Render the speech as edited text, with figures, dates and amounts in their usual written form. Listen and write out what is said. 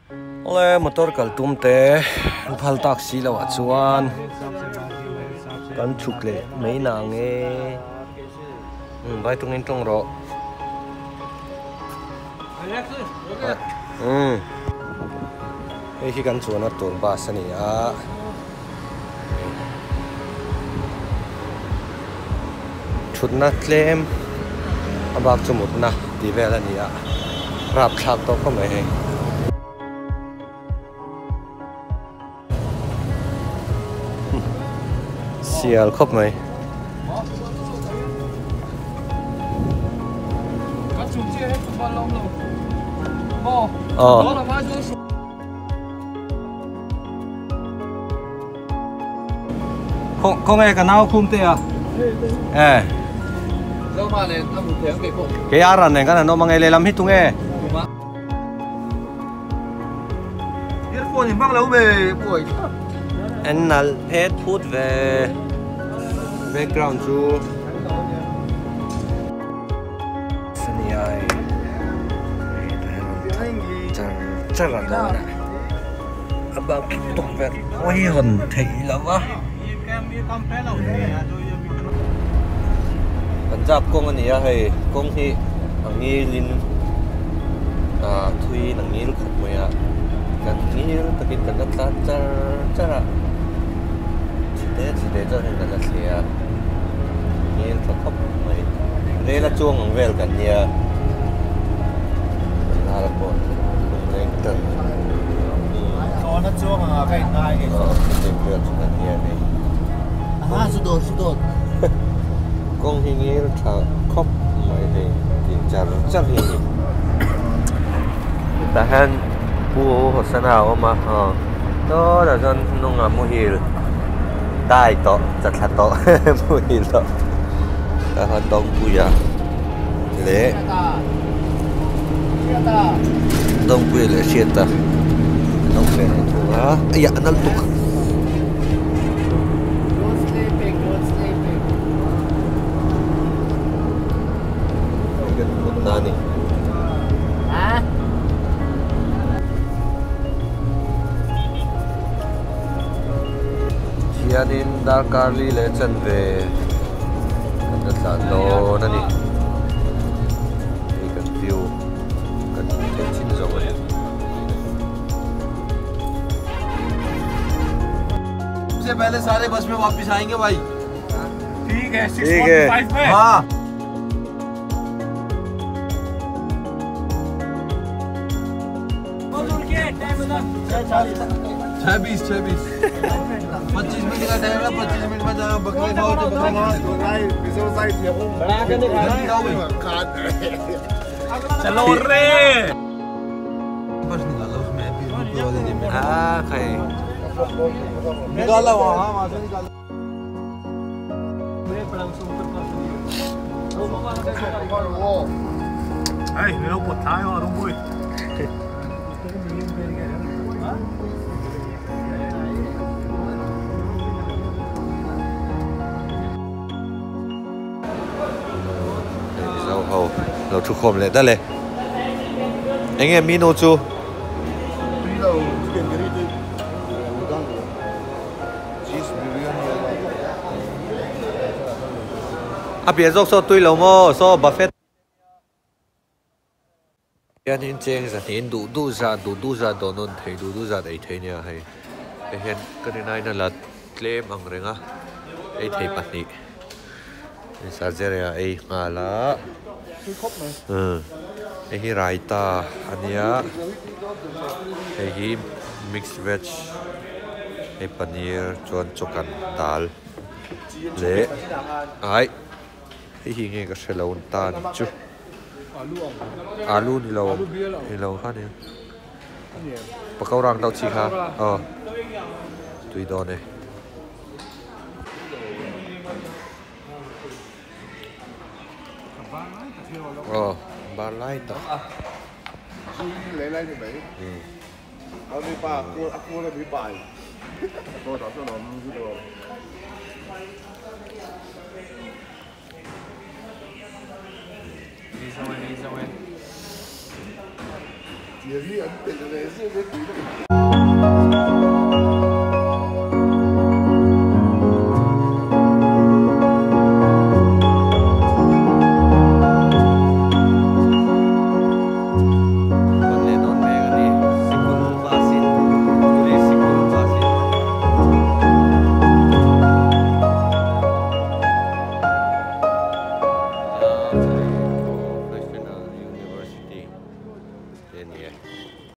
Awle motor kal tum te an phal tak si loh ah chuan kan chhuk leh mai nang e umm vai tawngin tawng rawh umm hei hi kan chuanna tur bus a ni a. Thutna tlem a bak chu mutna tih vel a ni a, rapthlak tawh khawp mai hei. Sial khawp mai. Aw. Khawnge ka nau khum te a? Eh. Kei a ran nen kan han awm ange lehlam hi tunge? Earphone in hmang lo ve buai thlap. En nalh phet phut ve background chu. Saniai char char a dawn a a bak tukverh hawi hawn theih loh a Punjab kawng a ni a hei kawng hi a ngil in ah thui in a ngil khawp mai a kan ngil takin kan la tlan char char a chhete chhete chuan hei kan la thlir a ngil tha khawp mai. Rel a chuang ang vel kan nia lal pawh lung leng tan Thlawhna chuang anga ka in ngai nge aw leng vel chu kan nia hei Aha su dawt su dawt kawng hi ngil tha khawp mai hei tih char char hi a ni tah hian pu Hosana a awm a aw sawtah chuan hnungah muhil dai tawh chatthla tawh muhil tawh. Tahan Dawngpuia leh Dawngpuia leh Hriata an awm ve leh thung a aiah a nal tuk hei kan mutna a ni. Hianin darkar li leh chanve kan la tlan dawn a ni. Hei kan view kan hmuh theih chin zawk a ni. Se pehle sare bus mein wapis aayenge bhai. Theek hai Theek hai. 6:45 mein. Haan. छह बीस छह बीस पच्चीस मिनट का टाइम है पच्चीस मिनट में जाओ बकरे खाओ तो बकरे खाओ चलो रे बस निकालो उसमें बीस रुपये वाले जेब में A khai. निकालो वहाँ वहाँ से निकालो Hey, मेरा पोता है और वो Hei Mizo ho lo thu khawm leh dal e. Enge menu chu? A piah zawk saw tui lo maw saw buffet. Hianin cheng zahnih duh duh zah duh duh zah dawn nawn thei duh duh zat ei thei nia hei hei hian ka rin aiin a la tlem ang reng a ei thei pahnih Sazeria ei nghal a hei hi raita a nia hei hi mix veg hei paneer chuan chawkan dal leh aih hei hi nge ka hre lo tan chu. Alu ni lo ni lo kha ni pakora ang deuh chi kha aw tui dawn e. Aw bar lai tak. Tiang hi an telh ve zeuh e tih na.